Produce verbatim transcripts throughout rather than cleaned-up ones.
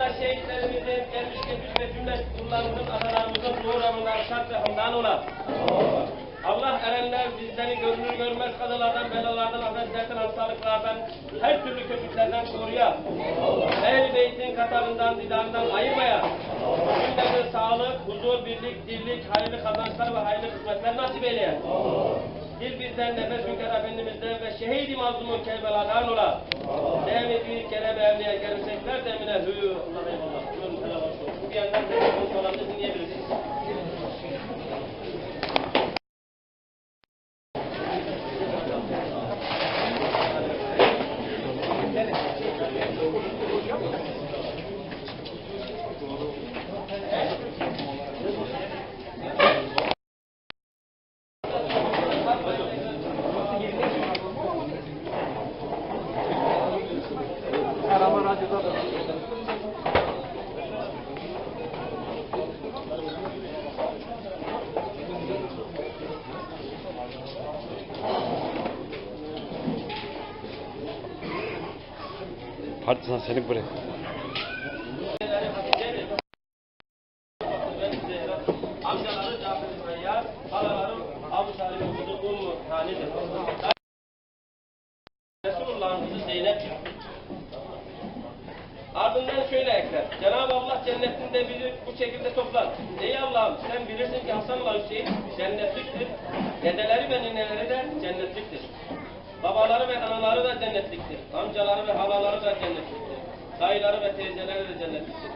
Şehitlerimizin, gelmiş geçmiş ve cümle kullarımızın, atalarımızın ruhu şad ve hamdan ola. Allah erenler bizleri görünür görmez kazalardan, belalardan, afetlerden, hastalıklardan, her türlü kötülüklerden koruya. Ehl-i Beyt'in katarından, didarından ayırmaya. Cümlemize sağlık, huzur, birlik, dirlik, hayırlı kazançlar ve hayırlı kısmetler nasip eyleye. Dil bizden, nefes Hünkar Efendimizden ve şehidi mazlumun Kerbeladan ola. Demi bir kere ve emniye gerçekler demine hü. Allah'a eyvallah. Buyurun, selam olsun. Bu bir yandan telefon falan da dinleyebiliriz. Partizan seni bırak. Amcaları Cafer Tayyar, halaları Abu Talib'in kızı Ummu Hani'dir. Resulullah'ın kızı Zeynep. Ardından şöyle ekler. Cenab-ı Allah cennetinde bizi bu şekilde toplar. Ey Allah'ım, sen bilirsin ki Hasan'la Hüseyin cennetliktir. Dedeleri ve nineleri de cennetliktir. Babaları ve anaları da cennetliktir. Amcaları ve halaları da cennetliktir. Dayıları ve teyzeleri de cennetliktir.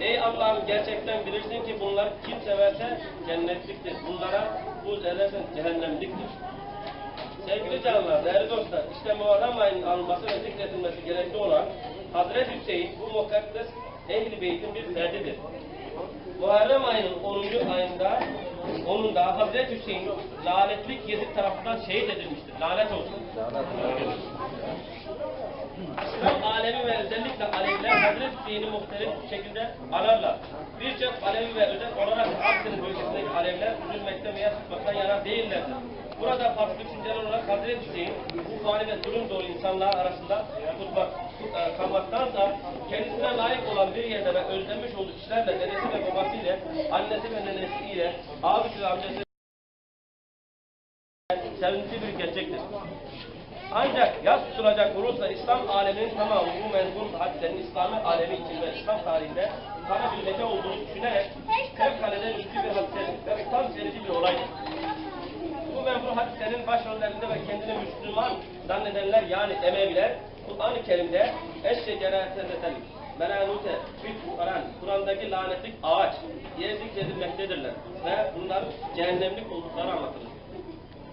Ey Allah'ım, gerçekten bilirsin ki bunlar kim severse cennetliktir. Bunlara buğz edersen cehennemliktir. Sevgili canlar, değerli dostlar, işte Muharrem ayının alınması ve zikredilmesi gerekli olan Hazreti Hüseyin bu mukaddes Ehl-i Beyt'in bir ferdidir. Muharrem ayının onuncu ayında, onunda Hazreti Hüseyin lanetli Yezid tarafından şehit edilmiştir. Lanet olsun. İslam alemi ve özellikle Aleviler Hazreti Hüseyin'i muhtelif şekilde anarlar. Birçok Alevi ve özel olarak Akdeniz bölgesindeki Aleviler üzülmekten veya susmaktan yana değillerdir. Burada farklı düşünceler olarak Hazreti Hüseyin bu fani ve durum dolu insanlar arasında tutmak, tut-, e, kalmaktansa kendisine layık olan bir yerde ve özlenmiş olduğu kişilerle dedesi ve babası ile, annesi ve nenesi ile, abisi ve amcası sevinçli bir gerçektir. Ancak yas tutulacak olursa İslam aleminin tamamı bu mezkur hadisenin İslami alemi için ve İslam tarihinde tanıbilmekte olduğunu düşünerek fevkalade üzücü bir hadisedir ve utanç verici bir olaydır. Bu mezkur hadisenin başrollerinde ve kendini Müslüman zannedenler, yani Emeviler, Kur'an-ı Kerim'de "Eşşecerete zetel melanute" bir Kur'an, Kur'an'daki lanetlik ağaç diye zikredilmektedirler ve bunların cehennemlik oldukları anlatılır.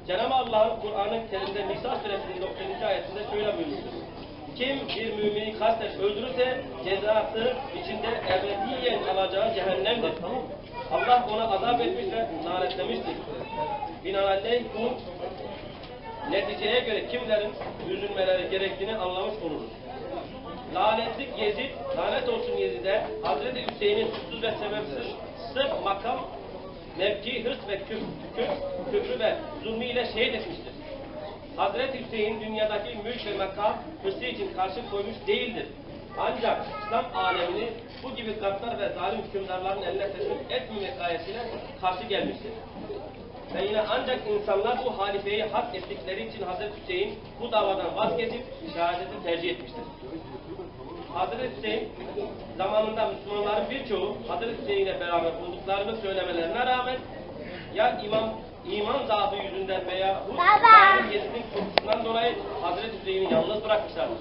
Cenab-ı Allah'ın Kur'an-ı Kerim'de Nisa suresinin doksanıncı ayetinde şöyle buyurmuştur. Kim bir mümini kasten öldürürse cezası içinde ebediyen kalacağı cehennemdir. Allah ona azap etmiş ve lanetlemiştir. Binaenaleyh bu neticeye göre kimlerin üzülmeleri gerektiğini anlamış oluruz. Lanetlik Yezid, lanet olsun Yezid'e, Hazreti Hüseyin'i suçsuz ve sebepsiz sırf makam, mevki, hırs ve küf-, küf-, küfrü ve zulmü ile şehit etmiştir. Hazreti Hüseyin dünyadaki mülk ve makam hırsı için karşı koymuş değildir. Ancak İslam alemini bu gibi gaddar ve zalim hükümdarların eline teslim etmemek gayesiyle karşı gelmiştir. Ve yine ancak insanlar bu halifeyi hak ettikleri için Hazreti Hüseyin bu davadan vazgeçip şehadeti tercih etmiştir. Hazreti Hüseyin zamanında Müslümanların birçoğu Hazreti Hüseyin ile beraber olduklarını söylemelerine rağmen ya iman, iman zaafı yüzünden veya bu zalim Yezid'in korkusundan dolayı Hazreti Hüseyin'i yalnız bırakmışlardır.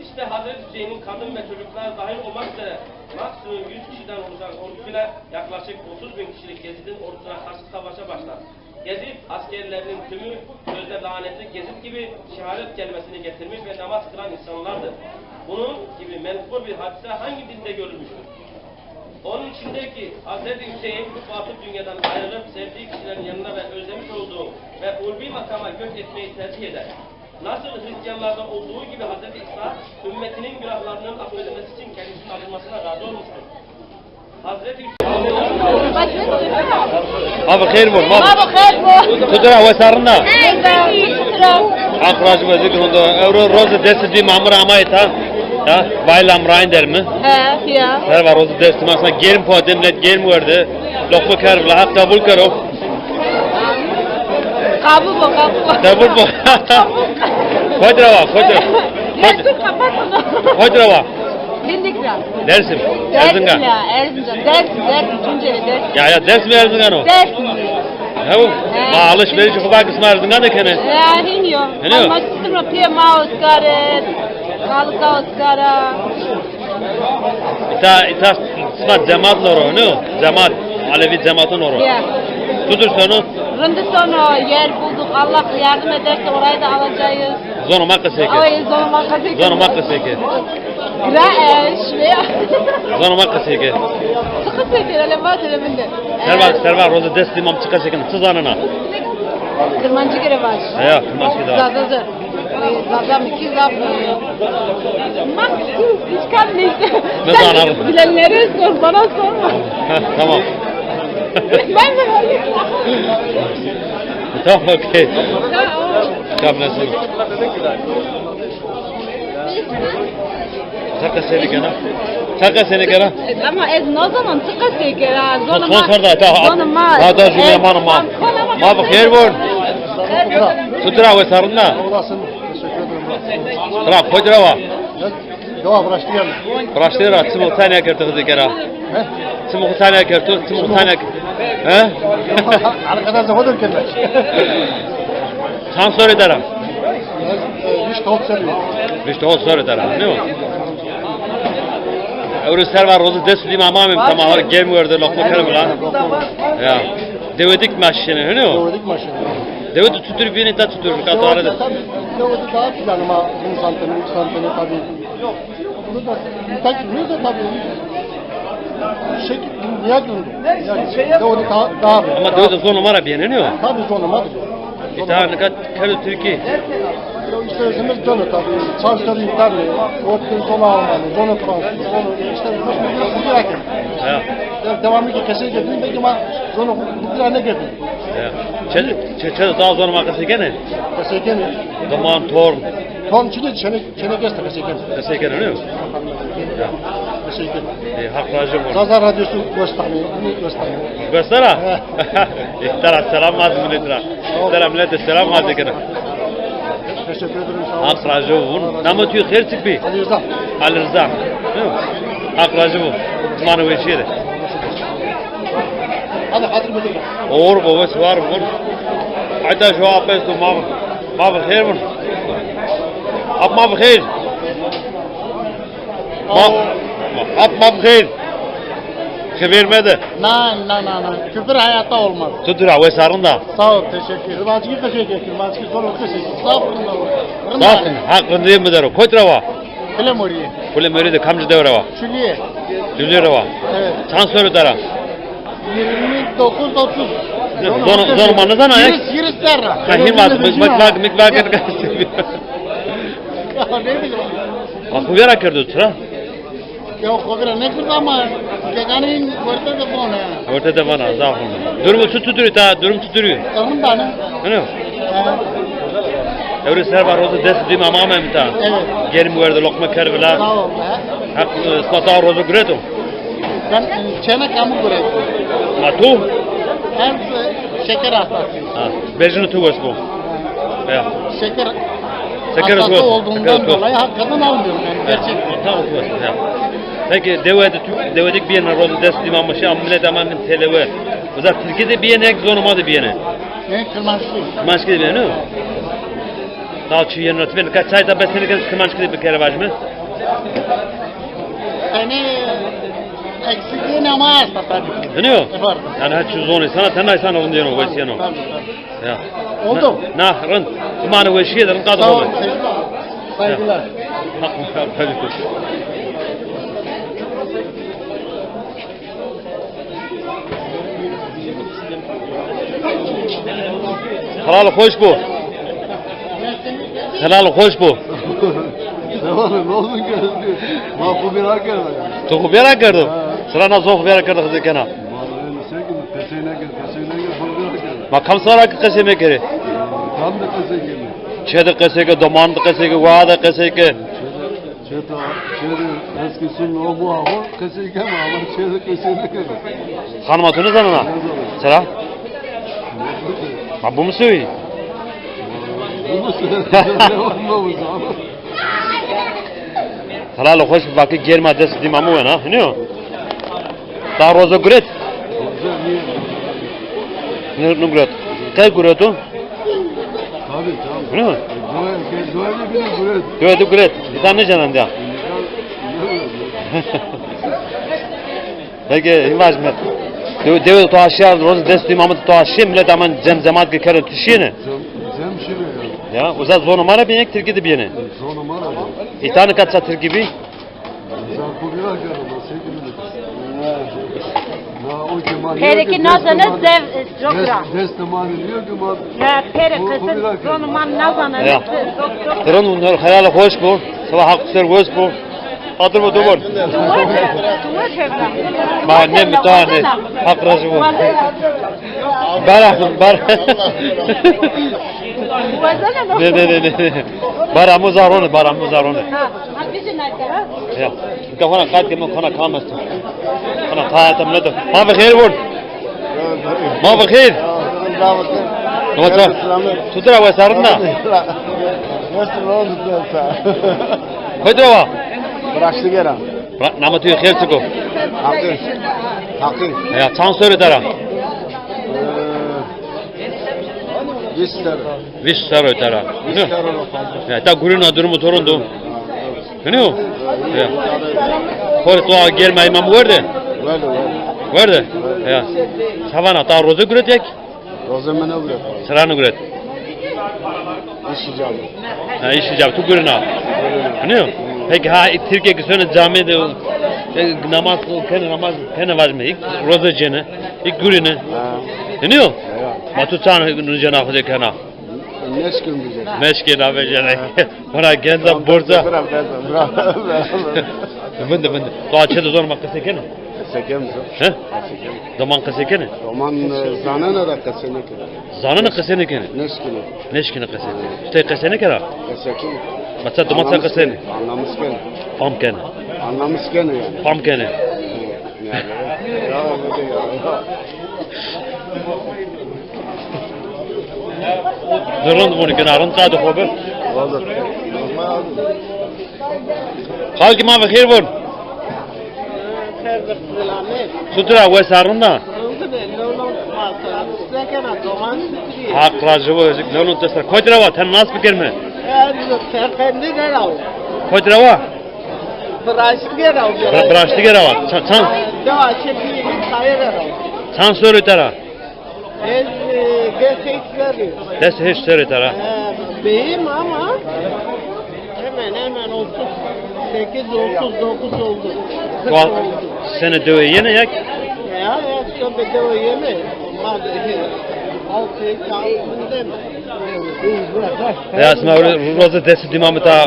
İşte Hazreti Hüseyin'in kadın ve çocuklar dahil olmak üzere maksimum yüz kişiden oluşan ordusuyla yaklaşık otuz bin kişilik Yezid'in ordusuna karşı savaşa başlar. Yezid askerlerinin tümü sözde lanetli Yezid gibi şehadet kelimesini getirmiş ve namaz kılan insanlardır. Bunun gibi menfur bir hadise hangi dinde görülmüştür? Onun içindeki Hazreti Hüseyin bu batıl dünyadan ayrılıp sevdiği kişilerin yanına ve özlemiş olduğu ve ulvi makama göç etmeyi tercih eder. Nasıl Hristiyanlarda olduğu gibi Hazreti İsa ümmetinin günahlarının affedilmesi için kendisinin alınmasına razı olmuştur. Hazreti Hüseyin Abi xeyr bo, abi. Abi xeyr bo. Tu dira wesa rind a? Xeyr bo. Ax razî bo, zikr hundo. Ewro roz dest dî mamur amayî ta. Ya, vay lamrayn der mi? He, ya. Serva rozi dest ma sana gerim po de, millet gerim verdi. Lokma kar bile hak kabul karo. Kabul bo, kabul bo. Kabul bo. Koy lira va, koy lira. Dersim kapatın. Koy lira va. Bindik lira. Dersim. Dersim Erzingan. Ya, Erzingan. Dersim, Dersim. Tunceli, Dersim. Ya, ya, Dersim Erzingan o. Dersim. Ya bu. He. Ma alışveriş ufak kısmı Erzingan da kene. Ya, hiniyo. Hiniyo. Ama sizin o piye ma Oscar, e, Kalıka Oscar, e. Îta, îta sima cemaat noro, no? Cemaat, Alevi cemaatı noro. Ya. Tutur sono? Rindi sono, yer bulduk. Allah yardım ederse orayı da alacağız. Zonê ma qisey ke. Ay, zonê ma qisey ke. Zonê ma qisey ke. Gira eş veya. Zonê ma qisey ke. Çi qisey ke, hele vatêne min de. Serva, serva roze dest dî ma çi qisey kena, çi zanena? Kirmancî gere vaş. Heya, kirmancî de. Zaza zor. Zaza mi ki zaf. Ma hiç kalmayacak. Ne zanar? Bilenlere sor, bana sorma. Ha, tamam. Ben de böyle. Tamam, okey. Tamam. Tamam, nasıl? Çi qesey kena? Çi qesey kena? Ama ez ne zaman çi qesey kena? Son, son sor da, ta, zonê ma. Ha, da cümle ma, ma. Ma bi xêr vûn. Çutir a, wes a, rind a? Olasın. Teşekkür ederim. Ra, kotî ra va? Dewa, viraştî yanî. Viraştî ra, çimê xo tanya kerto, xizê kera. He? Çimê xo tanya kerto, çimê xo tanya ke-, he? Arkadaş da odur kendine. Çand serrî der a? Vîst hot serrî. Vîst hot serrî der a, ne o? Ewro serva rozi dest dî ma amamê, tamam, har germ werde, lokma kerd bîla. Ya. Dewedik maşine, ne o? Dewedik maşine. Dewe de çutur bîyêne, ta çutur, nika dare de. Tabii, dewe de daha güzel ama bin santim, üç santim tabii. Bunu da, tek bunu da tabii. Şekil, dünya döndü. Yani, dewe de daha, daha bir. Ama dewe de zonê ma ra bîyêne, ne o? Tabii zonê ma da. Îta nika kerdo Tirkî. Ya işte özümüz dönü tabii. Çand serrî interni, ortun zonê Almanî, zonê Fransız, zonê işte özümüz bir, bir yakın. Ya. De-, devamlı ki kesin geldim, belki ama zonê bir ne geldim. Ya. Çe-, çe-, çe-, daha zonê ma qesey kenê? Qesey kenê. Doman, torn. Torn çi de çene, çeneke esta qesey kenê. Qesey kenê, ne? Ya. Qesey kenê. E, Haq raji bo. Zaza Radyosu göstermeyin, bunu göstermeyin. Göster ha? He. Tera selam vaze millet ra. Sağ ol. Tera millet selam vaze kena. Teşekkür ederim, sağ ol. Haq raji bo. Namê tu xêr çik bî? Ali Rıza. Ali Rıza. Haq raji bo. Zimanê weşîye de. Hadi hazır mı? Oğur baba, siwar bun. Ayda şu apes tu ma, ma bi xêr bun. Ap ma bi xêr. Ma, ap ma bi xêr. Xeber mede. Na, na, na, na. Küfür hayatta olmaz. Tutur a, wes a, rind a? Sağ ol, teşekkür. Kırmancı teşekkür ederim. Kırmancı sonra teşekkür. Estağfurullah. Rind a. Estağfurullah. Haq rindîye mi dero. Kotî ra va? Kulemorîye. Kulemorîye de kamcî dewe ra va? Çulîye. Çulîye ra va. Evet. Çand serrî der a? Yirmi dokuz otuz. Zonê, zonê ma nêzana ya? Yirmi, yirmi serra. Ha, hîn va, mik, mik, mik, mik, mik. Ya, ne bileyim. Bak, xo vîra kerdo, çira? Ya, xo vîra nêkerdo ama geganî werte de vana. Werte de vana, zaf vana. Durumu çi, çutur îta, durum çutur î? Rind a ne? Hino? Ha. Ewro serva rozi dest dî ma amamê îta. Evet. Germ werde, lokma kerd vîla. Sağ ol be. Haq, e, sima sağ rozi gureto. Ben, e, çêneke mi gureto. Ma tu? Ben, e, şeker hastasıyım. Ha, vejîno tu wes bo. Ya. Şeker Şeker hastası hastası. Olduğundan dolayı hakikaten almıyorum yani, gerçekten. Tamam, tu wes, ya. Peki, dewe de tu, dewe de bîyêne rozi dest dî ma, ama şey, ama millet ama têlewe. Uza Tirkî de bîyêne, zonê ma de bîyêne? Ne, Kırmançlı. Kırmançlı de bîyêne, ne? Daha çi yeni öğretmen, kaç sayda besleni, Kırmançlı de bir kere var mı? Seni eksikliğin ama hasta tabii ki. Hino? Efendim. Yani her çi zonê sana, tena sana onu diyor, o tabii, tabii. Ya. Oldu. Na, na, rind. Zimanê weşîye de rind, qado. Sağ ol, teşekkür ederim. Saygılar. Helal hoş bu. Helal hoş bu. Tamam, ne oldu ki? Ma xo vîra kerdo ya. Tu xo vîra kerdo? Ha. Sira na zon xo vîra kerdo, xizê kena. Vallahi öyle şey ki, qesey nêkerd, qesey nêkerd, xo vîra kerdo. Ma kam sara ki qesey mekerê? Kam de qesey kerê? Çê de qesey ke, doman de qesey ke, waa de qesey ke. Çê de Çeta, çeri, eskisinin o bu ahur, kesi kema, ama çeri kesi ne kema. Hanıma tu ne zanena? Ne zanena? Sera? Ma bu mu suyu? Bu mu suyu? Bu mu suyu? Helal hoş bir vakit gelme dest dima mı wena, ne o? Ta roza guret. Nê, nê guret. Qey guret o? Tabii, tabii. Öyle mi? Dua, dua, dua edip guret. Dua edip guret. İnsan ne canın ya? İnsan, ne? Peki, imaj mı? Dewe, dewe to aşiya, roz dest imamı to aşiya, millet aman cem cemaat ki kere tuşiyene. Cem, cem şire ya. Ya, uza zonê ma ra biyene, Tirkî de biyene. Zonê ma ra biyene. Îta nika ça Tirkî bî? Pere ki nazane zev, e, zokra. Dest, dest ma diyor ki ma. Ya, pere kızın zonu ma nazane. Ya. Tırın bunlar hayal hoş bu. Sabah hak ser hoş bu. Hatır bu duvar. Ma ne mütane. Hak razı bu. Bara, bara. Ne, ne, ne, ne. Bara muzarone, bara muzarone. Ya. Ka hona qat ke mi hona kam esto. Hona qat em nedo. Ma bi xêr bun. Ma bi xêr. Tamam, tamam. Tu tira wes arında. Nasıl oldu sen? Koy tira wa? Bıraktı gelen. Bıra-, nama tu xêr çiko? Hakkı. Hakkı. Ya, çan soru tara? Ee, vîst serr. Vîst serr o tara. Vîst serr o fazla. Ya, ta gurîna durumu to rind o. Hınî yo? Ya. Xo rê to a germa îmam werde? Werde, werde. Werde? Ya. Savana ta roze guret yek? Roze mi ne guret. Sira ne guret. İş icabı. Ha, iş icabı. Tu gurîna. Hınî yo? Peki ha, Tirkîye ki sone cami de, e, namaz kene, namaz kene vacme. İlk roze cene. İlk gurîne. Ha. Hınî yo? Ya. Ma tu çan cena xo de kena. Neşkin güzel. Neşkin abi yani. Bana genza borca. Bira, bira, bira. Vindi, vindi. To a çê de zon ma qise kene? Qise ken zon. He? Qise ken. Doman qise kene? Doman, e, zanena da qise ne kene. Zanena qise ne kene? Neşkine. Neşkine qise kene. Te qise ne kene? Qise ken. Mesela doman sen qise ne? Anlamış kene. Fam kene. Anlamış kene yani. Fam kene. Yani. Ya, ya, ya. Rind vûn kena, rind qadê xo bi. Xalkê ma bi xêr vûn. Sutra wes a, rind a? Haq razî bo, lewlon to ser. Kotî ra wa, ten nas bikerîme. Kotî ra wa? Biraştîge ra wa. Bira-, biraştîge ra wa. Ça-, çan? Çan sorê te ra? Ez, e, des heşt serrî. Des heşt serrî tera. E, beyim ama hemen hemen otuz sekiz, otuz dokuz oldu. Kırk oldu. Sene dewe yene ya? Ya, ya, tabii dewe yene. Olmaz. Altı, altı deme. Ya, sima roze destî dîma mi ta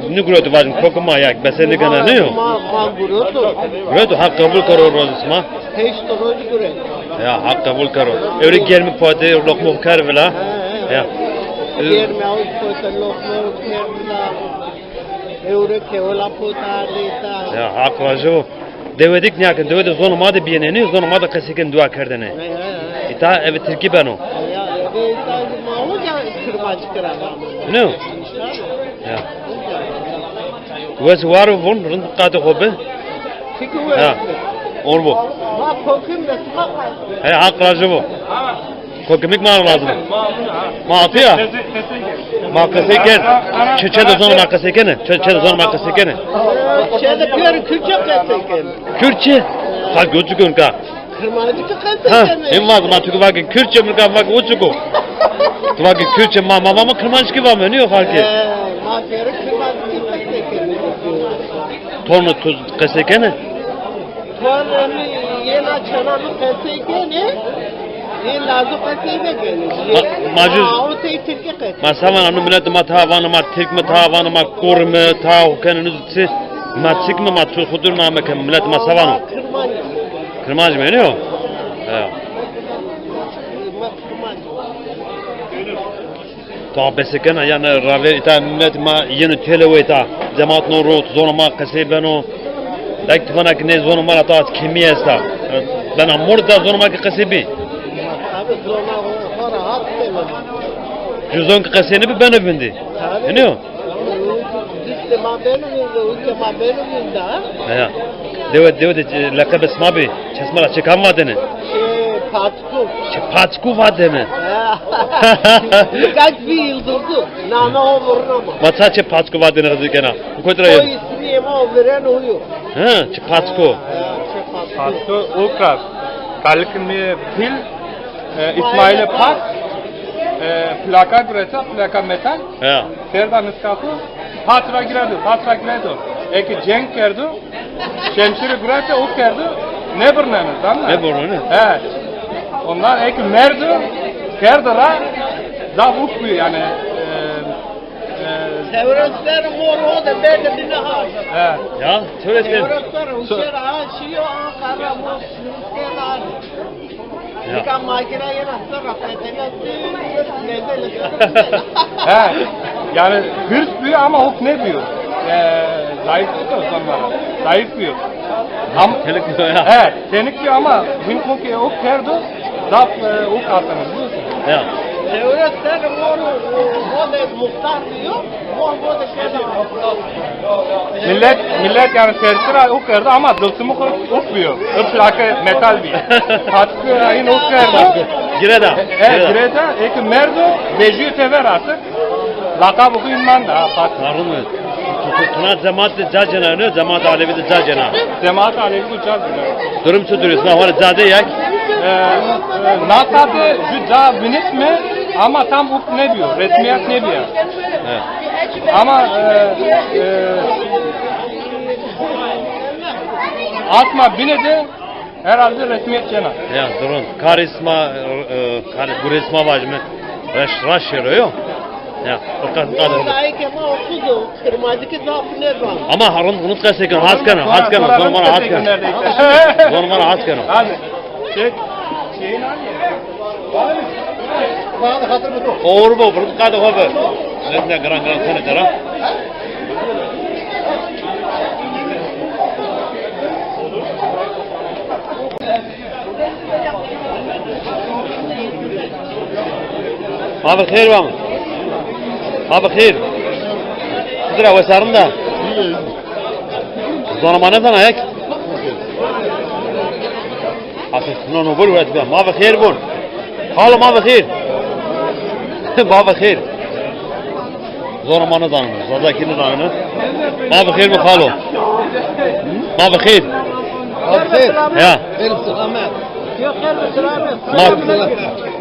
nigureto vajin, kokim ma ya, bese nigena, ne yo? Ma, ma gureto. Gureto, Haq qebul kero roze sima. Heşt roj gure. Ya, Haq qebul kero. Ewrê germi pote, loqmo ker vila. He, he. Ya. Germi aw pote, loqmo ker vila. Ewrê kewla pote alêta. Ya, Haq rajo. Dewedik nîya ken, dewe de zonê ma de bîyêne, nî zonê ma de qesey ken, dua kerdêne. He, he, he. Îta eve tirkî beno. Ya, eve îta ma hoca kirmanckî ra. Ne? Ya. Wes war vûn, rind qatê xo bi. Çiki wes? Ha. Or bo. Ma kokim de sima. He, Haq razî bo. Kokimik ma lazim. Ma atîya. Ma qesey ken. Çe, çe de zon ma qesey kene. Çe, çe de zon ma qesey kene. Çe de pêro Kürtçe qesey ken. Kürtçe? Halk yolcu görünka. Kirmanckî qesey keme. Ha, hem vaz, ma tu ki vake Kürtçe, mi ka vake uçuko. Tu vake Kürtçe, ma, ma, ma, ma Kirmanckî vame, nîyo halkî? He, ma pêro Kirmanckî qesey keme. Torno tu qesey kene? Torno mi yena çana mi qesey kene, yê lazû qesey mekenê. Ma, ma jû. Ma o tey tirkî qesey. Ma savan anu millet ma ta vano, ma tirk mi ta vano, ma kur mi ta kene, nu çi, ma çik mi, ma tu xudur ma meke, millet ma savano. Kirmanc. Kirmanc mi, ne yo? Ya. Ma Kirmanc. Ta besekena, yanî, ravê îta millet ma yeno têlewe îta. Cemaat no rot, zono ma qesey beno. Lek tu vana ki nê zono ma ra ta kemî esta. Bena mor da zono ma ki qesey bî. Tabi zona xo ra hat beno. Ju zon ki qesey nêbi beno vindî. Tabi. Hênî yo? Distê ma beno vindî, ûke ma beno vindî, ha? Heya. Dewe, dewe de, e, leqebê sima bî. Çê sima ra çê kam vatêne? Çê Patkû. Çê Patkû vatêne. Ha. Lugak bî yıldızı. Name o vurun ama. Ma ça çê Patkû vatêne qizî kena. Bu kotî ra yo. Soy ismi ema o veren o yo. Ha, çê Patkû. Ha, çê Patkû. Patkû, Ukras. Kalikê mi pîl, e, İsmailê Pat, e, plaka gureta, plaka metal. Ha. Serda niska xo, Pat ra giredo, Pat ra giredo. Eke cenk kerdo, şemşîrî gurete, ûk kerdo, nêbirneno, zana? Nêbirneno. He. Ondan eke merdo, kerdo ra, zaf ûk bî, yanî, e, e, Tewres ser mor o de berde bine ha. He. Ya, tewres ser. Tewres ser, uşer ha, şiyo Ankara, mor, uşer ha. Ya. Nika makine yena sırra fethediyor. He. Yanî hırs büyüyor ama ûk nêbüyüyor. Ee, zayıf büyüyor o zamanlar. Zayıf büyüyor. Ama, tenik büyüyor ya. He, tenik büyüyor ama bin koki ûk kerdo, zaf, e, ûk atlanır, biliyorsun. Ya. Devlet sen mor, o da muhtar diyor. Millet, millet yanî tersî ra ûk kerdo ama dilsimi xo ûk bîyo. Û plakê metal bî. Patkû ra in ûk kerdo. Gireda. E, gireda. Eke merdo, vejîyo tever artık. Laqabê xo in manda, ha, Patkû. Harun mi? Tu, tu, tuna cemaat de ca cena, ne? Cemaat Alevi de ca cena. Cemaat Alevi de ca cena. Durum çutur, sima hore ca de yak? E, e, na sate ju ca binitme ama tam ûk nêbîyo, resmîyet nêbîya. He. Ama, e, e, asma bine de herhalde resmîyet cena. Ya, durun. Karê sima, e, e, karê gurê sima vajime. Raş, raş şero yo. Ya, fakat kadın. Layık ama okudu. Kırmacıkî zaf nêzan. Ama harun, unut kasekeno, has keno, has keno, zor mara has keno. Zor mara has keno. Hadi. Çek. Oğur bo, vurdu kadı hobi. Ne, ne, gran, gran, sene, cara. Ma bi xêr va mi. Ma bi xêr. Çutir a, wes a, rind a? Zona ma nêzana yek. Aslında no, no, bul, bul, bul. Ma bi xêr bun. Xalo, ma bi xêr. Ma bi xêr. Zona ma nêzaneno, Zazakî nêzaneno. Ma bi xêr bo xalo. Ma bi xêr. Ma bi xêr. Ya. Xêr, selamet. Ma,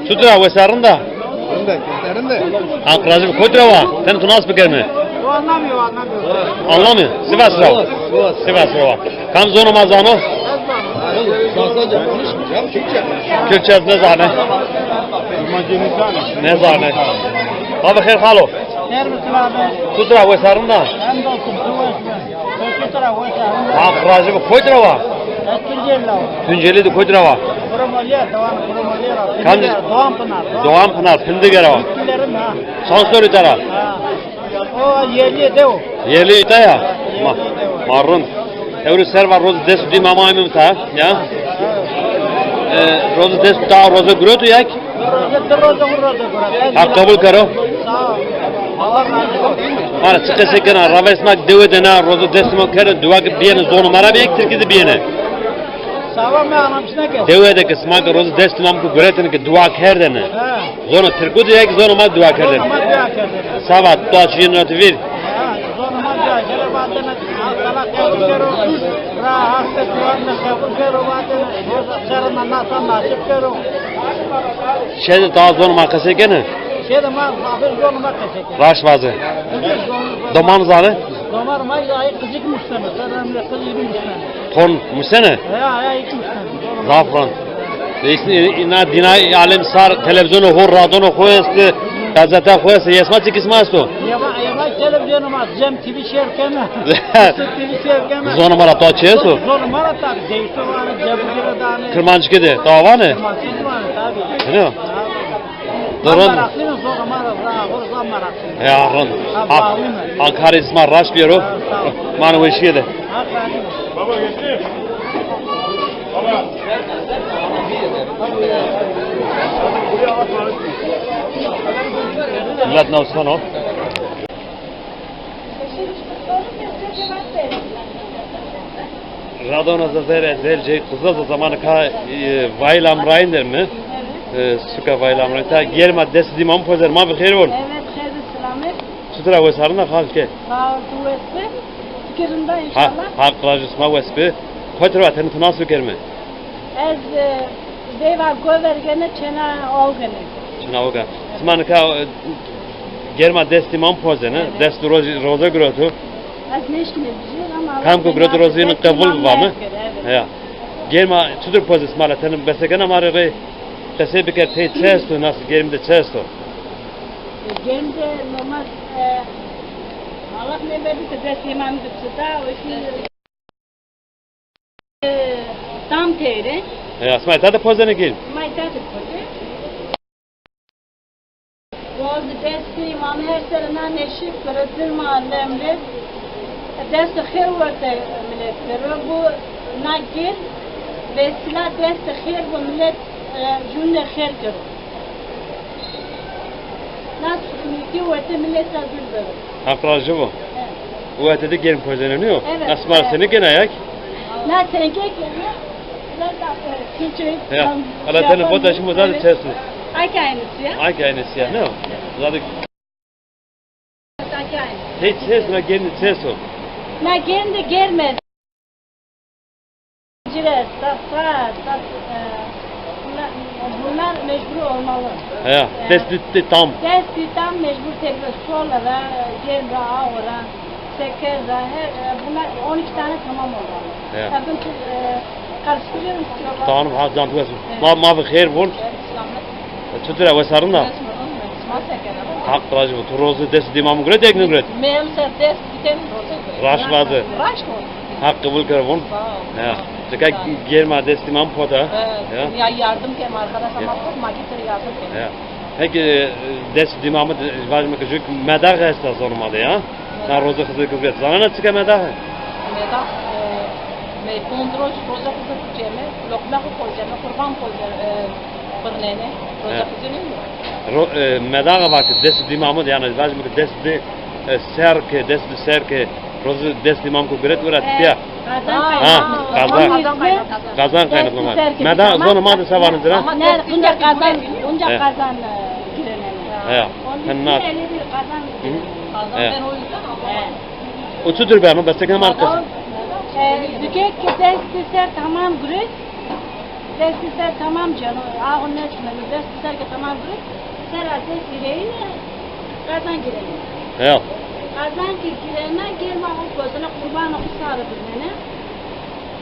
çutir a, wes a, rind a? Rind a, rind a. Haq razî bo, kotî ra wa? Ten tu nas bikerme. O anlamıyor, anlamıyor. Anlamıyor. Sivas ra wa. Sivas. Sivas ra wa. Kam zono ma zano? Zazaca konuşmayacağım, Kürtçe. Kürtçe nêzane. Nêzane. Ma bi xêr xalo. Xêr misin abi? Çutir a, wes a, rind a? Hamdolsun, tu wes mi? Çutir a, wes a, rind a? Haq razî bo, kotî ra wa? Ez Tunceli ra wa. Tunceli de kotî ra wa? Kurumaliye, Doğan Kurumaliye ra. Kam? Doğan Pınar. Doğan Pınar, Pindige ra wa. Bitkilerim ha. Sansor îta ra. Ha. O yerli de o. Yerli îta ya? Ma, ma rind. Ewro serva roz dest dî mama emim ta, ya? E, roz dest ta, roze gureto yak? Roze, di roze, roze gureto. Haq qebul kero. Sağ ol. Allah razı olsun. Mara çi qesey kena, ravêr sima dewe de na roze dest ma kerdin, dua ki biyene, zono mara bi yek tirkî de biyene. Sava mi anlamış neke. Dewe de ki sima ki roz dest ma ki guretin ki dua kerdene. He. Zono tirkû de yek, zono ma dua kerdene. Zono ma dua kerdene. Sava, tu aç yeni ratı vir. Ha, zono ma dua kerdene, vatene, Allah qebul kero. Ra hasta duanı qebul kero, vatene. Serina nasa nasip kero. Şede ta zono ma qesey kene? Şede ma, zafê zono ma qesey kene. Raş vaze. Doman zane? Doman ma, ay qizîk musneme, serina qizîk musneme. Ton musene? Ya, ya, ilk musneme. Zaf rind. Îna dîna alem sar, televîzyonê xo, radonê xo estê, gazete xo estê, yê sima çi qisma esto? Yê ma, yê ma televîzyonê ma, Cem T V şêr kena. Yusuf T V şêr kena. Zonê ma ra ta çi esto? Zonê ma ra tabî, Zeyto vanê, Cebir Giredanê. Kirmanckî de, ta vanê? Kirmanckî de vanê, tabî. Hino? Tabî. Zor olmaz. Meraklı, zor ama ra, ra, zor, zor meraklı. Ya, rind. Ha, ha, bağlı mı? Ha, karê sima raşt bîyero. Ha, sağ ol. Ma weşîye de. Ha, sağ ol. Milet newsan o. Radona Zazayir, Zercey, Kızılca zamanı ka, e, Vayil Amrayın der mi? E, suka Vayil Amrayın. Ta germa dest dîmam pozer, ma bi xêr von. Evet, xêr bi selamet. Çutura wesarına xal ke? Sağ ol, tu wes bi. Fikirinde ha, inşallah. Haq rajı sima wes bi. Kotir va teni tu nasıl kerme? Ez, e, veyva gover gene çena olgene. Çena olga. Sima nika, e, germa dest dîmam pozene. Evet. Dest roz-, roze girotu. Ez neşkine bijir ama kam ku girotu rozîni qebul va mi? Evet. Ya. Germa çudur poze sima la teni besekena ma rê qesey biker tey çi esto, nasıl gerim de çi esto? E, gerim de normal, e, Allah ne verdiyse dest dîmam de çita, o şey. E, tam teyre. E, asma ita de pozene gel. Ma ita de poze. Boz destî, mam her serê na neşî, kırı dil ma lemre. Dest xêr werte millet kırı. Bu na gel, vesila dest xêr bu millet, e, jûnde xêr kırı. Nas mîtî werte millet ra dûr bero. Haq rajî bo. Evet. Werte de germ pojene nîyo? Evet. Nas mar seni gena yak? Na senge gena. Zaten, e, Türkçe. Ya. Tam ala tene bota şimdi zaten çesu. Ay kaynısı ya. Ay kaynısı ya, ne o? Zaten. Ay kaynısı. Hiç ses na germ çesu. Na germ de germez. Cire, sa, sa, sa, e, bunlar, bunlar mecbur olmalı. Ya, dest bitti tam. Dest bitti tam mecbur tekrar sola da, e, gel da, ağora, seker da, her, e, bunlar on iki tane tamam olmalı. Ya. Kadın, e, karıştırıyoruz ki. Tamam, ha, can tuğasın. Evet. Ma, ma bi xêr bol. Evet, selamet. Çutir e, wesarın da? Haq rajî bo. Tu rozi dest dîmam guret, ek niguret? Mem ser dest biten rozi guret. Raş vaze. Raş o. Haq qebul kero von. Sağ ol. Ya. Tika germa dest dîmam pota. Evet. Ya. Ya yardım kem arkadaş ama pot ma ki yardım kem. Ya. Peki, e, dest dîmamı de, vajme ki jük medax esta zonuma de ya. Na roze Xizir ki guret. Zanena çike medax e? Medax, e, me pond roj roze Xizir ceme, lokme xo kozeme, qurban kozeme, e, Birnene, roja Xizirî mi? Ro-, e, medaxa va ki dest dîmamı de, yani vajme ki dest di, e, ser ke, dest di ser ke, rozi dest dîmam ku guret ura tiya. Qazan kaynaklı. Ha, qazan. Qazan kaynaklı. Medax zonê ma de se vanê ci ra? Ne, bunca qazan, bunca qazan, e, girenene. He. Onun için öyle bir qazan girenene. Qazan ben o yüzden anlamadım. O çudur beno, bes tekne ma qazan. E, dike ki dest di ser tamam guret. Destî ser tamam ceno, ağu nesmeno, destî ser ke tamam biro, sera dest gireyne, qazan gireyne. Ya. Qazan ki gireyne, germa xo kozene, qurbana xo sare birnene.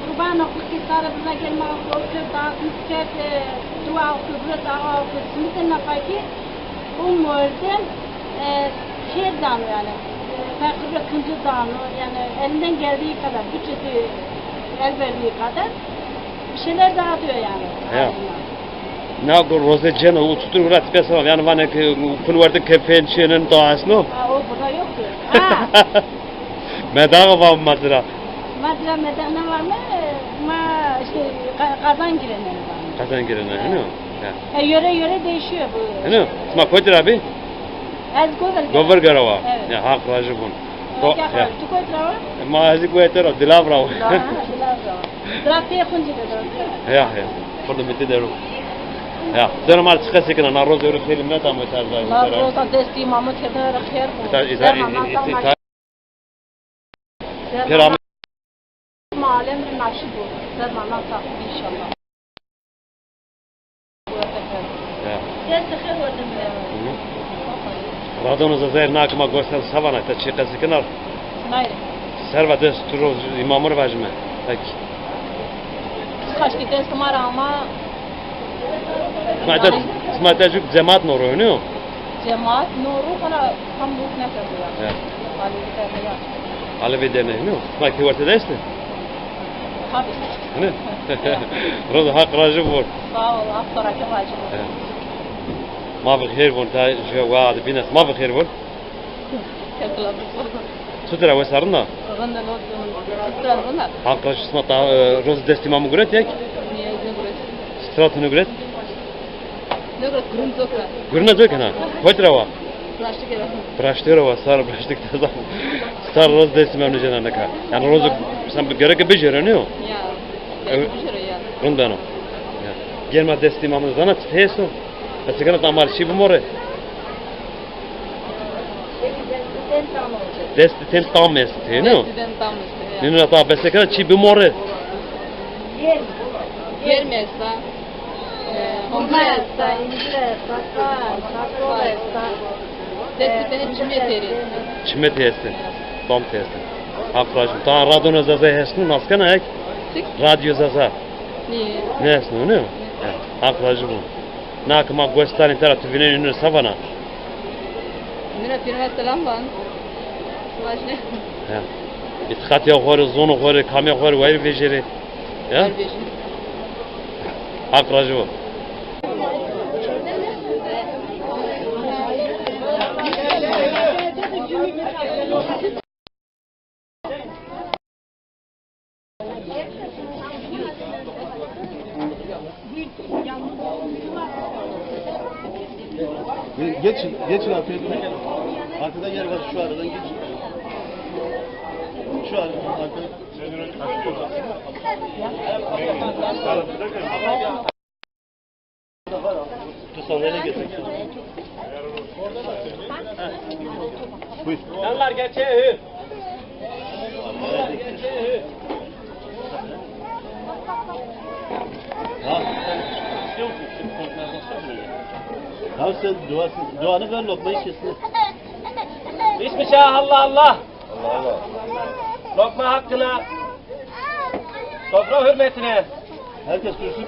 Qurbana xo ki sare birna germa xo kir, dağıtmış kerd, e, dua xo biro, dağıtmış, simit na fakir. O mordem, e, şey dano yani, e, fakire kincî dano, yani elinden geldiği kadar, bütçesi el verdiği kadar bir şeyler dağıtıyor yani. Ya. Na go roze ceno, o çutur ura tipe selam, yani vane ki kun verdi kefên çênin dağısno. Ha, o burada yoktur. Ha. Medaxa va macera. Macera medax ne var mı? Ma işte ka-, kazan girene var mı? Kazan girene, he, no? Ya. E, yöre yöre değişiyor bu. He, no? Sima kotî ra bî? Ez Gover Gera. Gover Gera wa. Evet. Ya, haq rajî bun. Ya, tu kotî ra wa? Ma ez Gover Gera, Dilav ra wa. Dilav ra wa. Dilav tê Xunci de. Ya, ya. Xurdi miti deru. Ya, dönüm ar çıkasın ki na roz öyle film ne tam öter. La roza destî mamı kede xêr bu. Ita, ita, ita, ita. Pêra mi. Ma alem ri naşî bo. Serma na sax inşallah. Ya. Dest xêr werdin be. Hı hı. Radon Zazayir na ki ma gostel savana te çi qesî kinar. Nayre. Serva dest tu roz îmamir vajime. Peki. Kaşkî dest ma ra ama. Sima te, sima te jük cemaat no ro, ne o? Cemaat no ro, hala tam lok ne kerdo ya. Ya. Alevi de ya. Alevi de ne, ne o? Sima ki werte de este? Tabii. Ne? Roz haq rajî bor. Sağ ol, haq rajî bor. Ya. Ma bi xêr von, ta ji wa de bînes. Ma bi xêr von. Çitur a, wes a, rind a? Rind a, no, çitur a, rind a? Haq ra ji sima ta, e, roz destî ma mi guret yek? Nîye, niguret. Çitur a tu niguret? Niguret, gurin zok ra. Gurin zok na? Kotî ra wa? Piraştik ra. Piraştik ra wa, sar piraştik teza. Sar roz destî ma mi nêcena nika. Yanî roz sen gereke bijêre, nîyo? Ya. Gereke bijêre ya. Rind beno. Ya. Germa destî ma mi zana çi esto? Ez sekena ta ma rê çî bimorê. Destî ten tam estê, no? Destî ten tam estê, ya. Nîno ta bes sekena çî bimorê. Germ esta. E, hurma esta, incir esta, sar, kakol esta. Destî tenê çimê têrê. Çimê tê estê. Tam tê estê. Haq rajin. Ta radyo Zaza hesnu, nas kena ek? Çik? Radyo Zaza. Nîye. Nêesno, nîyo? Nê. Haq rajin bu. Na ki ma gos danê tera, tu vînenê nîno se vana? Nîno pîrine selam van. Vajî. Ya. Îtîqatîya xo rê, zonê xo rê, kamîya xo rê wayîr vejêrê. Ya? Wayîr vejî. Haq rajî bo. Geçin, geçin arkaya doğru. Arkada yer var, şu aradan geçin. Şu aradan, arkada. Dur, sandalye getir. Buyur. Yanlar geçe. Ha. Ya sen dua, duanı ver, lokmayı kesin. Bismillah, Allah Allah. Allah Allah. Lokma hakkına, sofra hürmetine. Herkes dursun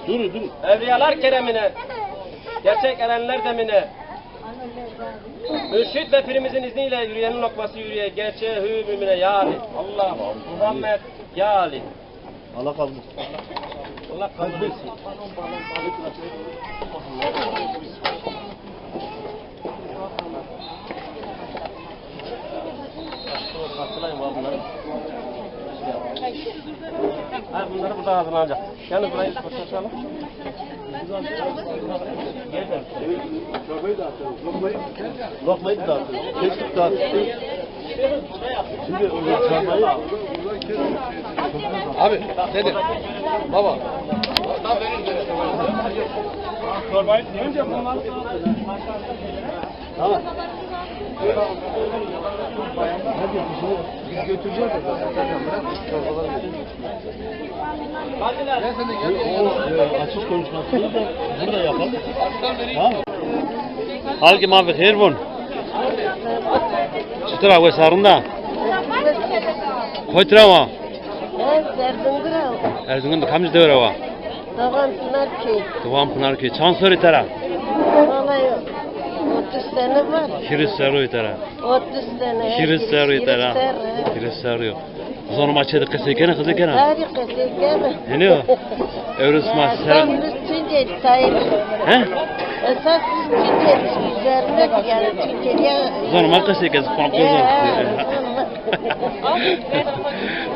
bir. Dur, dur. Evliyalar keremine, gerçek erenler demine, mürşit ve pirimizin izniyle yürüyenin lokması yürüye, gerçeği hü mümine, ya Ali. Allah, Muhammed, ya Ali. Allah kabul etsin. Allah kabul etsin. Hatırlayın var bunları. Ha, bunları burada hazırlanacak. Yalnız burayı boşaltalım. Lokmayı da dağıtın. Kestik dağıtın. Şimdi çorbayı... Abi, seni. Baba. Çorbayı önce bunları... Tamam. Hadi biz götüreceğiz de zaten. Bırak, çorbaları götüreceğiz. O, e, açış konuşmasını da burada yapalım. Tamam mı? Halkê ma bi xêr vûn. Çitur a, wes a, rind a? Kotî ra wa? Ez Erzingîn ra. Erzingîn de kamcî dewe ra wa? Doğan Pınar köyü. Doğan Pınar köyü. Çand serrî tera? Vallahi otuz sene var. Hîris serrî tera. Otuz sene. Hîris serrî tera. Hîris serrî. Hîris serrî. Zonê ma çê de qesey kenê, qesey kenê? Tarî qesey kenê. Henî yo? Ewro sima ser... Esas biz Tunceli sayılır. He? Esas biz Tunceli üzerinde, yani Tunceliye... Zonê ma qesey ke, zî fam ko zon.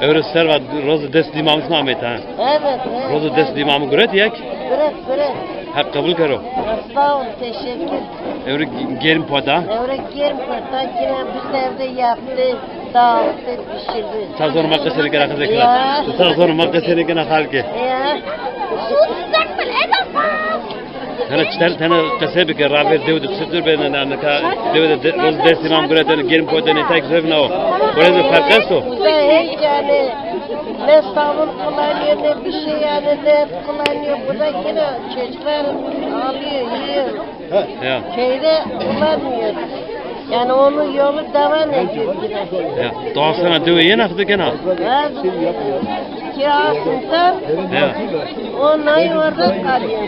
Ewro serva, roz dest dîma mi sima ameyt ha. Evet, evet. Roz dest dîma mi guret yek. Guret, guret. Heq qebul kero. Sağ ol, teşekkür. Ewro germ pota. Ewro germ pota, yine biz evde yaptı, dağıttı, pişirdi. Ta zonê ma qesey kena, qesey kena. Ya. Ta zonê ma qesey kena xalkî. Ya. Tene çiter, tene qesey bike, ravêr dewe de çitur bene, nika dewe de, de, roz dest dîma mi guret, germ pota, ne tak zevna o. Burada bir fark esto. Burada hiç yani ne sabun kullanıyor, ne bir şey yani, ne kullanıyor. Burada yine çocuklar alıyor, yiyor. Ya. Köyde kullanmıyor. Yani onun yolu devam ediyor biraz. Ya. Doğasana dewe yena, qesey kena? Ha. Kirasında. Ya. Ondan orada kalıyor.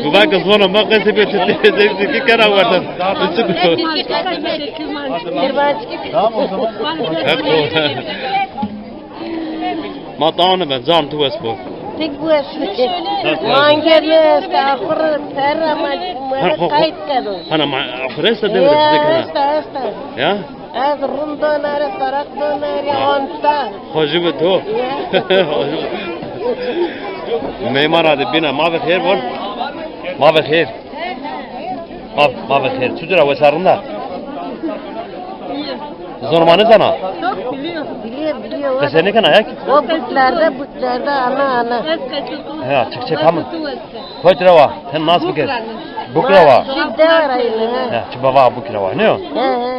Bu bak, zonê ma qesey bike, tepsi ki kena orada. Kirmançı. Tamam o zaman. Hep o. Ma tamam, ben can tu wes bo. Tik bu eşli. Mange mi esta, axur perra ma, ma qayt kado. Hana ma, axur esta devre size kana. Esta, esta. Ya? Ez run donarî, taraq donarî, onta. Xocî bi to. Meyman ra de bîna, ma ve xêr bon. Ma ve xêr. Ma, ma ve xêr. Çutur a, wesa rind a? Zonê ma nêzana? Yok, biliyor. Biliyor, biliyor. Qesey nêkena ya ki? O butlerde, butlerde, ana, ana. Ya, çik çik hamı. Koyt ra wa, sen nas bike. Bukra wa. Şimdi de var aynı, ha. Ya, çi bava bukra wa, ne o? He, he.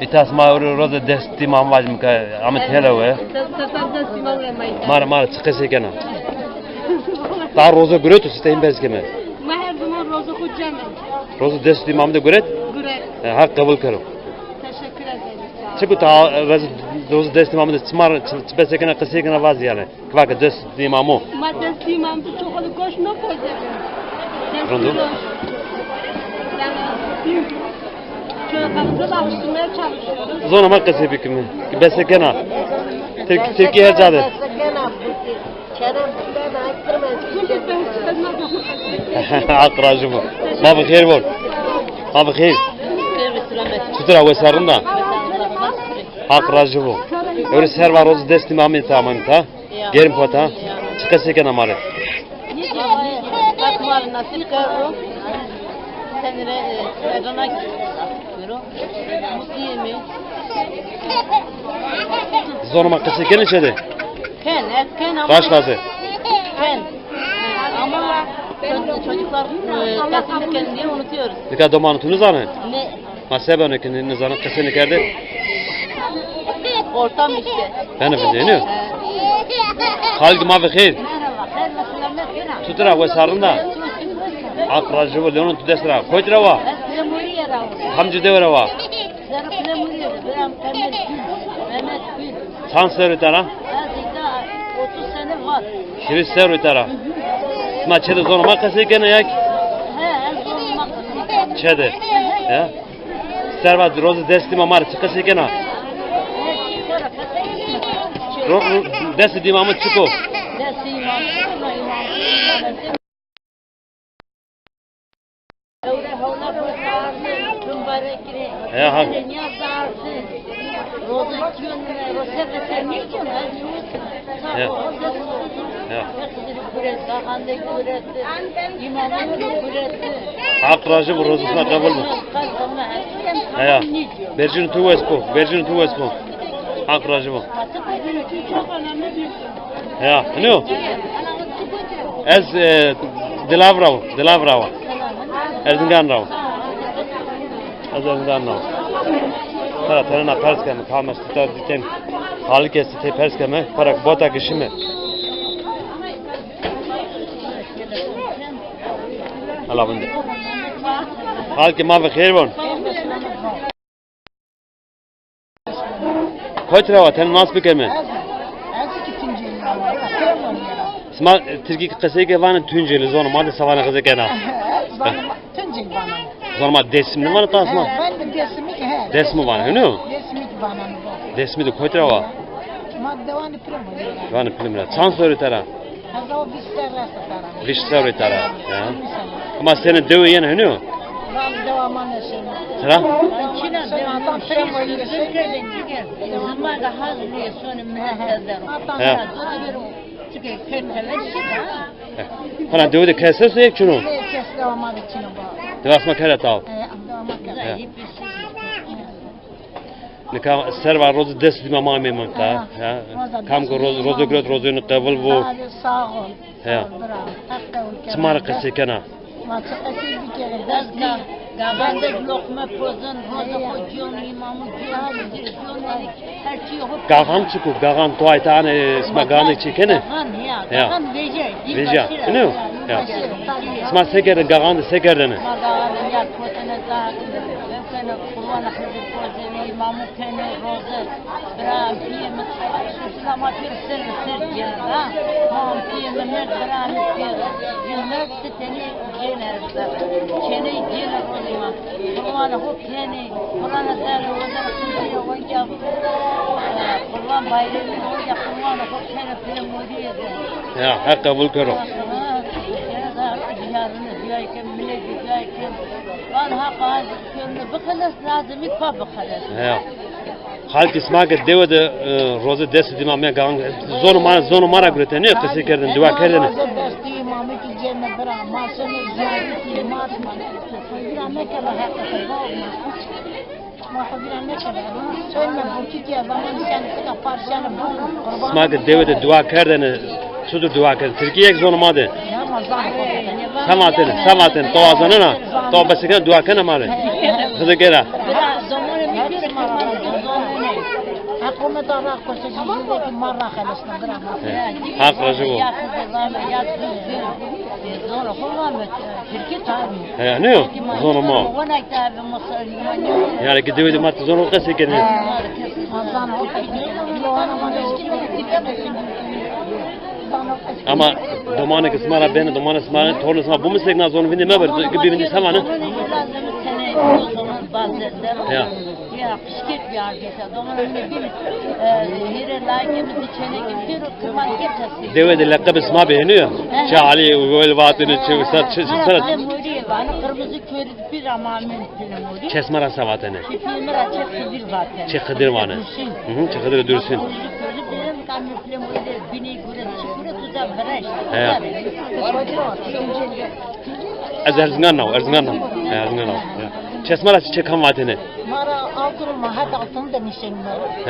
Îta sima ro-, roze dest dîmam vajim ke amet hele we. Sesar dest dîmam re mayta. Mar, mar, çi qesey kena? Ta roze gureto, siteyim bez keme. Ma her zaman roze xo ceme. Roze dest dîmam de guret? Guret. E, Haq qebul kero. Teşekkür ederim. Sağ ol. Çiku ta, e, roze dest dîmam de çima, çi, çi bese kena, qesey kena vaz yani. Vake dest dîmamo. Ma dest dîmam de çok öyle goş no koyacak. Rondo. Yani, çocuklarımıza da alıştırmaya çalışıyoruz. Zonê ma qesey bikimi. Ki bese kena. Tirkî, tirkî her ca de. Bese kena. Çene benden aykırma. Haq rajî bo. Ma bi xêr bon. Ma bi xêr. Xêr ve selamet. Çutur a, wesa rind a? Haq rajî bo. Ewro serva roze dest dîmamî ta, amî ta. Gerim pota. Çi qesey kena ma rê? Bak, ma rê nasip kerdo. Senî rê, e, erana kero. Mutlu yeme. Zonê ma qesey kenê çê de? Ken, ez ken ama. Raşt vaze. Ken. Ama çocuklar, e, qesey keno diye unutuyoruz. Nika domanê tu nêzanê? Ne? Ma se beno ke nê-, nêzanê, qesey nêkerdê? Ortam işte. Beno vindê, nê? He. Xalk ma ve xêr. Merhaba, xêr ve selamet bira. Çutur a, wesa rind a? Haq rajî bo, lewno tu dest ra. Koyt ra wa? Ez Memuriye ra wa. Hamci dewe ra wa? Zerre Memuriye ra, bira Mehmet. Mehmet Gül. Çand serrî tera? Ez îta otuz sene var. Hîris serrî tera. Sima çê de zonê ma qesey kenê ya ki? He, ez zonê ma qesey kenê. Çê de. He, he. Ya? Serva roze dest dîmamî ra çi qesey kena? Ro-, ro-, dest dîmamî çik o? Dest dîmamî çik o? Ewre hewla bu sardı, mübarek re. Ya, ha. Niyaz sardı. Roze çiyon, roze besenî çiyon, her çiyon. Ya. Ya. Haq rajî bo, rozê sima qebul bo. Heya. Bercînê tu wes bo, bercînê tu wes bo. Haq rajî bo. Heya, nê o? Ez, e, Dilav ra wo, Dilav ra wo. Erzingan ra wo. Ez Erzingan ra wo. Tera tenena pers keme, kam ez tu te dîten. Xalik ez tu te pers keme, para bota ke şime. Hala vinde. Xalkê ma ve xêr bon. Kotî ra wa, tenê nas bikeme. Ez, ez ki Tuncelî ya. Sima, e, tirkî qesey ke vanê Tuncelî, zonê ma de se vanê qesey kena. Ez vanê ma, Tuncelî vanê. Zonê ma Dêsim nêvanê ta sima? He, ben de Dêsimî ki, he. Dêsimî vanê, hino? Dêsimî ki vanê bo. Dêsimî de kotî ra wa? Ma dewanê Pilim vanê. Dewanê Pilim ra. Çand serrî tera? Heza û vîst serrî esta tera. Vîst serrî tera. Ya. Ama senê dewe yenê hino? Val dewa ma nêşeno. Tera? Çina dewa ma nêşeno. Zima de haz nêşeno, mehel der. Ya. Çike kertele şi da. Hana dewe de kes esto yek çin o? Kes dewa ma de çin o ba. Dewa sima kere taw. E, dewa ma kere. Ya. Nika serva roze dest dîma ma ameyme ta. Ha. Ya. Kam ke roz-, roze guret, roze yeno qebul bo. Sağ ol. Ya. Sağ ol, bravo. Hak qebul kero. Çima rê qesey kena? Ma çi qesey bikerî? Dest dî. Gaxan de loqme pozin, roze xo ciyon, îmamû ciyon, ciyon, her çî xo. Gaxan çik o? Gaxan to ayta anê, sima gaxan de çi kenê? Gaxan, ya. Ya. Gaxan vejîya. Vejîya. Ne o? Ya. Sima se kerdêne, gaxan de se kerdêne? Ma gaxan de ya kotene, zahak. Qurbanê Xizir Kozenî, îmamû kenê roze, bira pîyê mi, ma pêro ser ser gêna, ha? Ma pîyê mi merd, bira mi pêro merd, sitenî gêne ez de. Çêney gêne rozê ma. Qurbanê xo kenê, Qurana dare, wazena Xizirî, wengîya, e, Qurban Bayramî, wengîya qurbanê xo kenê pêro morîye de. Ya, Heq qebul kero. Ha, ya da, diyarine duayê ken, milletî duayê ken. Van Heq Könlü bixeles, lazimî pa bixeles. Heya. Xalkî sima ke dewe de, e, roze dest dima me gang, zonê ma, zonê ma ra guretene, qisey kerdene, dua kerdene. Roze destî mamekî cême bira, ma şeme zîyaretî, ma, ma hezira mekeme, heqete, ma, ma hezira mekeme. Soy me burkî kî, zaman sen tika par şene bu, qurban. Sima ke dewe de dua kerdene, çutur dua kerdene? Tirkî yek zonê ma de. Savatene, savatene, to azanena, to besekena dua kena ma rê. Xizir gera. Heq rajî bo. He, ne yo? Zonê ma. Yani ki dewe de ma ti zonê qesey kenê. Ama domanê ke sima ra benê, domanê sima, tornê sima, bu mi sekna zonê vindê meber, ki bivindî se vanê? Ya. Ya, qişkek bir ardıysa, domanê mi bir, e, hire layıkê mi diçenekî pêro kırman kepçesi. Dewe de leqebê sima bê, hênî ya? He. Çê Alî, wel vatene, çê Usat, çê Usat. Pile morî vanê, kırmızı körü bir ama min pile morî. Çê sima ra se vatene? Çê pîyê mi ra Çê Xidir vatene. Çê Xidir vanê. Dursun. Hı hı, Çê Xidir Dursun. Kırmızı körü bir ama min pile morî de binî gure, çi gure tu da viraş. He. Ez Erzingan naw, Erzingan naw. He, Erzingan naw. Ya. Çê sima ra çê kam vatene? Ma ra altın, ma het altın demişim.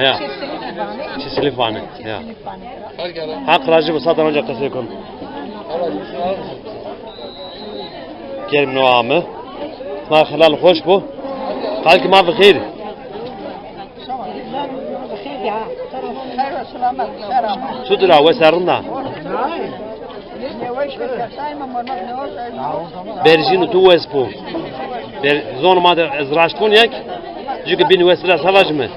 Ya. Çê silif vanê. Çê silif vanê. Ya. Silif vanê. Heq rajî bo, satan onca qesey kon. Kerim no ame. Ma xelal xoş bo. Xalkî ma bi xêr. Çutir a, wes a, rind a? Berjînê tu wes bo. Ber-, zonê ma de ez raşt kon yek. Jû ke bîn wes ra se vajîme.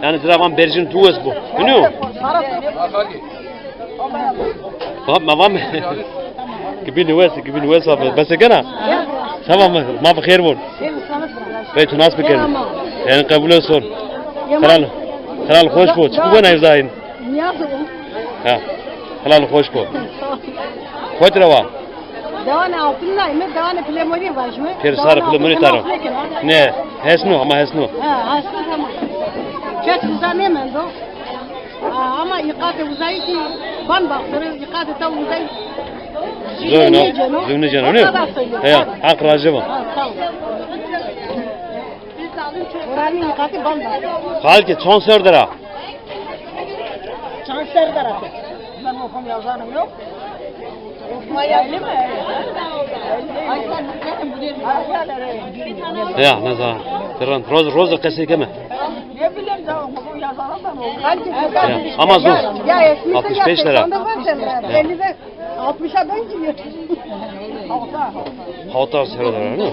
Yani zira van berjînê tu wes bo. Hînî yo? Bak, ma va mi? Ki bîn wes, ki bîn wes abi. Besekena? Tamam mı? Ma bi xêr bon. Pey tu nas bikerî. Yani qebul olsun. Xelal, xelal xoş bo. Çi bu ne evzayın? Ha. Xelal xoş bo. Xo tira wa? Dewanê altın nayme, dewanê Pilemorî vajme. Pêr sar Pilemorî taro. Ne, hesno, ama hesno. Ha, hesno, tamam. Kes uza nêmendo. Aa, ama îqatê uzayî kî ban baxtire, îqatê ta uzayî. Zor no, zor nêceno, ne? Heya, Heq rajî bo. Ha, sağ ol. Oranî îqatê ban baxtire. Xalkî çond ser der a? Çand ser der a? Ben okum yazanım yok. Okuma yazdım. Ay sen bu ne? Ya, ne zaman? Roz, roz qesey keme. Ne bileyim, daha okuma yazanım ben okum. Ya, ama zor. Ya, altmış beş lira. Altmışa ben giriyorum. Hawtar ser der a, ne? Ya.